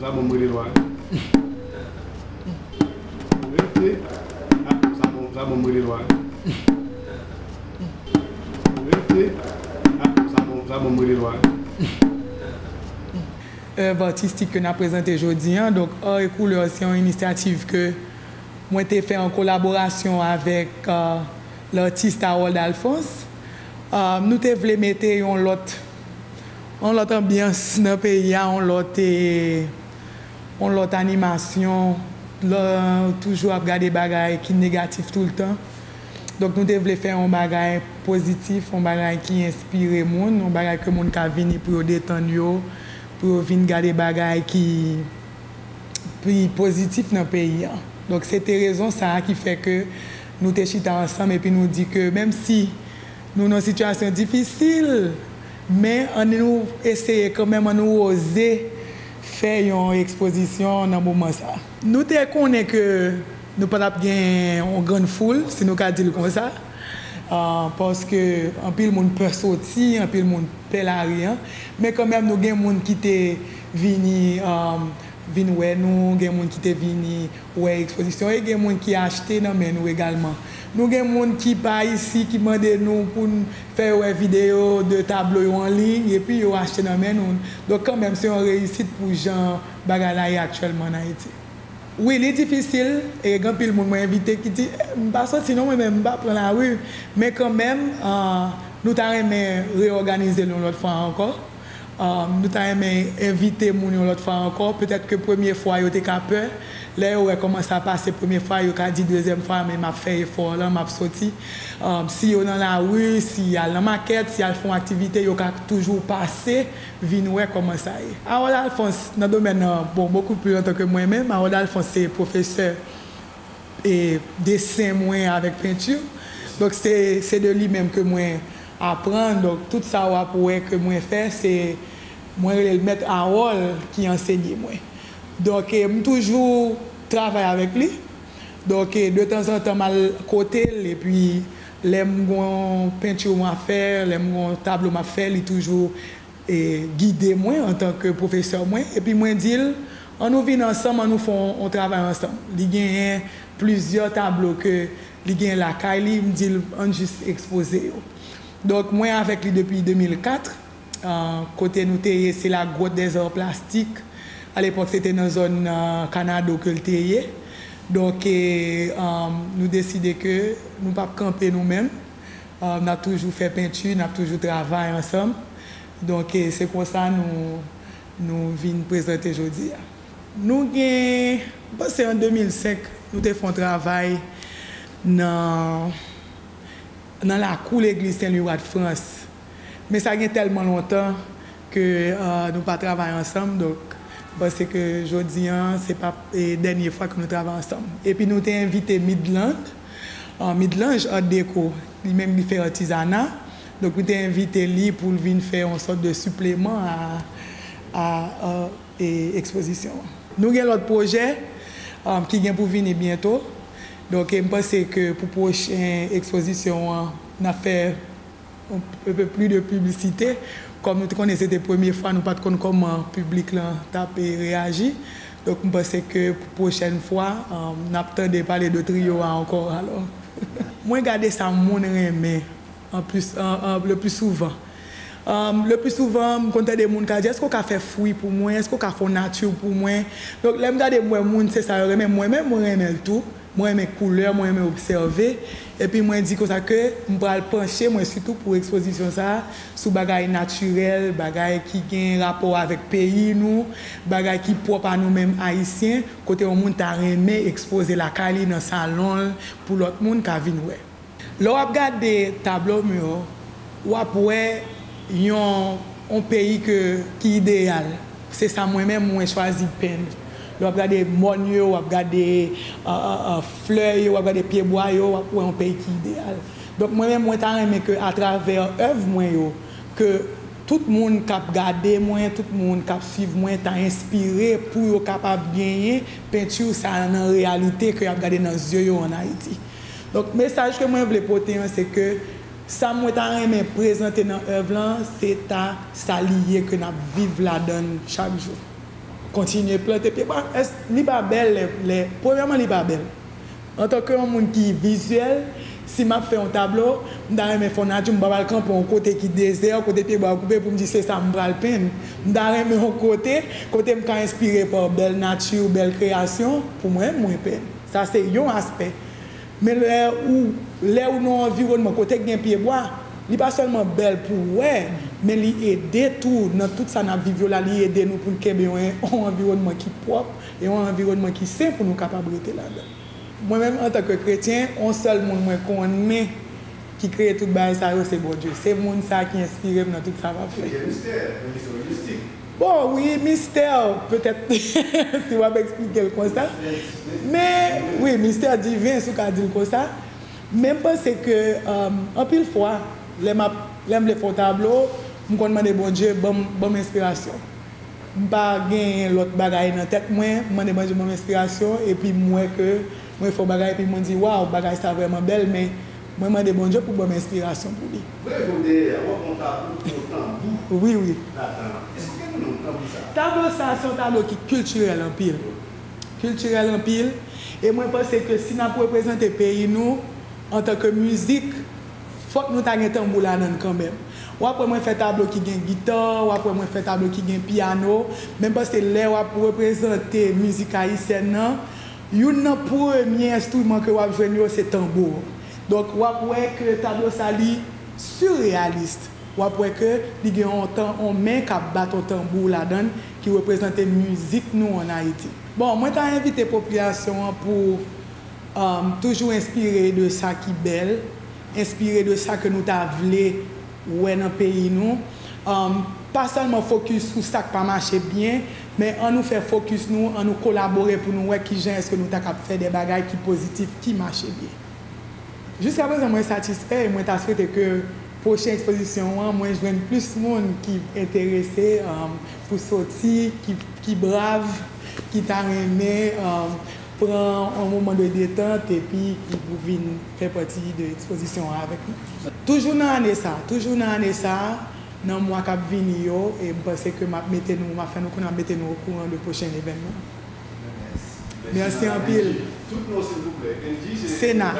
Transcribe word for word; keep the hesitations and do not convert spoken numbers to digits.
Sa bon, m rele lwa. Rete. Sa bon, sa bon, m rele lwa. Rete. Sa bon, sa bon, m rele lwa. Èv atistik ke n ap prezante jodi a, donk, Art et Couleur, se yon inisyativ ke mwen te fè an kolaborasyon avèk, euh, latis Harold Alphonse. Euh, nou te vle mete yon lòt, yon lòt anbyans nan peyi a, yon lòt, eh, yon lòt animasyon, lè toujou ap gade bagay ki negatif toultan. Donk, nou te vle fè yon bagay pozitif, yon bagay ki enspire moun, yon bagay ke moun ka vini pou yo detann yo, pou yo vin gade bagay ki pi pozitif nan peyi a. Donk, se te rezon sa a ki fè ke nou te chita ansanm epi nou di ke menm si nou nan sitiyasyon difisil, men ann nou eseye kanmenm, ann nou oze fè yon ekspozisyon nan moman sa a. Nou te konnen ke nou pa t ap gen yon grann foul, si nou ka di l konsa, ah, paske anpil moun pè soti, anpil moun pè lari a, men kanmenm nou gen moun ki te vini, ah, vin wè nou, gen moun ki te vini wè ekspozisyon e gen moun ki achte nan men nou egalman. Nou gen moun ki pa isi ki mande nou pou n fè yo wè videyo de tablo yo an liy epi yo achte nan men nou. Donk, kanmenm, se yon reyisit pou jan bagay la ye aktyèlman ann Ayiti. Wi, li difisil, e gen anpil moun mwen envite ki di, "Eh, m pa soti non, mwen menm, m pa pran lari." Men kanmenm, ah, nou ta renmen reyòganize l yon lòt fwa ankò. Ah, nou ta renmen envite moun yon lòt fwa ankò. Petèt ke premye fwa, yo te ka pè. Lè yo wè kòman sa pase premye fwa, yo ka di dezyèm fwa, "Men m ap fè efò lan, m ap soti." Ah, si yo nan lari, si y al nan makèt, si y al fè yon aktivite, yo ka toujou pase, vin wè kòman sa ye. Harold Alphonse, nan domèn nan, bon, bokou pli lontan ke mwen menm, Harold Alphonse se pwofesè e desen mwen avèk penti. Donk, se, se de li menm ke mwen aprann. Donk, tout sa w ap wè ke mwen fè, se mwen rele l Mèt Harold ki ansenye mwen. Donk, e, m toujou travay avèk li. Donk, e, de tanzantan, m al kote l, epi lè m gon penti m ap fè, lè m gon tablo m ap fè, li toujou e, gide mwen antanke pwofesè mwen, epi mwen di l, "Ann nou vin ansanm, ann nou fè yon, yon travay ansanm." Li genyen plizyè tablo ke li genyen lakay li, m di l, "Ann jis ekspoze yo." Donk, mwen avèk li depi de mil kat, ah, kote nou te ye, se la Grotte des Arts Plastiques. Alepòk, se te nan zòn, ah, Kanado ke l te ye. Donk, e, ah, nou deside ke nou p ap kanpe nou menm. Ah, n ap toujou fè penti, n ap toujou travay ansanm. Donk, e, se konsa nou, nou vin prezante jodi a. Nou gen, m panse an de mil senk, nou te fè yon travay nan, nan lakou legliz Sen Lwi Wa de Frans. Men sa gen tèlman lontan ke, ah, nou pa travay ansanm, donk, m panse ke jodi a, se pa, e, dènye fwa ke nou travay ansanm. Epi nou te envite Midland, ah, Midlange Art Deco, li menm li fè atizana. Donk, nou te envite li pou l vin fè yon sòt de sipleman a, a, a, e, ekspozisyon an. Nou gen lòt pwojè, ah, ki gen pou vini byento. Donk, e, m panse ke pou pwochen ekspozisyon an, n ap fè un peu plus de publicité. Kòm nou te konnen se te premye fwa, nou pa t konn kòman piblik lan t ap, e, reyaji. Donk, m panse ke pou pwochèn fwa, um, n ap tande pale de triyo a ankò, alò. Mwen gade sa moun renmen, an plis, an, an, le pli souvan. Um, le pli souvan, m konn tande moun ka di, "Èske w ka fè fwi pou mwen? Èske w ka fè yon nati pou mwen?" Donk, lè m gade, m wè moun, se sa yo renmen, mwen menm, mwen renmen l tou. Mwen renmen koulè, mwen renmen obsève. Epi mwen di konsa ke m pral panche mwen sitou pou ekspozisyon sa a sou bagay natirèl, bagay ki gen rapò avèk peyi nou, bagay ki pwòp a nou menm Ayisyen, kote yon moun ta renmen ekspoze lakay li, nan salon l, pou lòt moun ka vin wè. Lè w ap gade tablo m yo, w ap wè yon, yon peyi ke, ki ideyal. Se sa mwen menm, mwen chwazi penn. Lè w ap gade mòn yo, w ap gade, a, a, a, flè yo, w ap gade pyebwa yo, w ap wè yon peyi ki ideyal. Donk, mwen menm, mwen ta renmen ke atravè èv mwen yo, ke tout moun k ap gade mwen, tout moun k ap swiv mwen, ta enspire pou yo kapab genyen penti sa a nan reyalite ke y ap gade nan zye yo ann Ayiti. Donk, mesaj ke mwen vle pote an, se ke sa mwen ta renmen prezante nan èv lan, se ta sa li ye ke n ap viv ladan l chak jou. Kontinye plante pye bwa. Li pa bèl lè, lè, premyèman, li pa bèl. Antanke yon moun ki vizyèl, si m ap fè yon tablo, m ta renmen fè yon nati, m pa pral kanpe yon kote ki dezè, kote pye bwa koupe pou m di se sa m pral penn. M ta renmen yon kote, kote m ka enspire pa bèl nati, bèl kreyasyon, pou mwen, mwen penn. Sa se yon aspè. Men lè ou, lè ou nan yon anviwònman kote k gen pye bwa, li pa sèlman bèl pou wè, men li ede tou nan tout sa n ap viv yo la, li ede nou pou n kenbe yon, yon anviwònman ki pwòp e yon anviwònman ki sen pou nou kapab rete ladan. Mwen menm, antanke kretyen, yon sèl moun mwen konnen ki kreye tout bagay sa yo, se Bondye. Se moun sa ki enspire m nan tout sa m ap fè. Bon, wi, mistè, petèt, si w ap eksplike l konsa. Men, wi, mistè diven, si w ka di l konsa. Men m panse ke, um, anpil fwa, lè m ap, lè m vle fè yon tablo, m konn mande Bondye, ban m, ban m enspirasyon. M pa genyen lòt bagay nan tèt mwen, m mande Bondye ban m enspirasyon, epi m wè ke mwen fè yon bagay, epi mwen di, waw, bagay sa vrèman bèl, men mwen mande Bondye pou ban m enspirasyon pou li. Mwen jodi a, w ap yon tablo pou yon tanbou. Wi, wi. Ladan. Èske w gen yon tanbou sa? Tablo sa, se yon tablo ki kiltirèl anpil. Kiltirèl anpil. E mwen panse ke si n ap reprezante peyi nou, antanke mizik, fòk nou ta gen tanbou ladan l kanmenm. W ap wè mwen fè tablo ki gen gita, w ap wè mwen fè tablo ki gen pyano, men m panse lè w ap reprezante mizik ayisyèn nan, youn nan premye enstriman ke w ap jwenn yo se tanbou. Donk, w ap wè ke tablo sa li sireyalis. W ap wè ke li gen yon tan, yon men k ap bat yon tanbou ladan l ki reprezante mizik nou ann Ayiti. Bon, mwen ta envite popilasyon an pou um, toujou enspire de sa ki bèl, enspire de sa ke nou ta vle wè nan peyi nou. Um, pa sèlman fokis sou sa k pa mache byen, men ann nou fè fokis nou, ann nou kolabore pou nou wè kijan èske nou ta kab fè de bagay ki pozitif, ki mache byen. Jiska prezan, mwen satisfè e mwen ta swete ke pwochen ekspozisyon an, mwen jwenn plis moun ki enterese, um, pou soti, ki, ki brav, ki ta renmen, um, pran yon moman de detant epi ki pou vin fè pati de ekspozisyon an avèk nou. Toujou nan ane sa, toujou nan ane sa, nan mwa k ap vini yo, e m panse ke m ap mete nou, m ap fè nou konnen, m ap mete nou okouran de pwochen evènman. Mèsi anpil. Tout non, silvouplè. Angie, se Sena.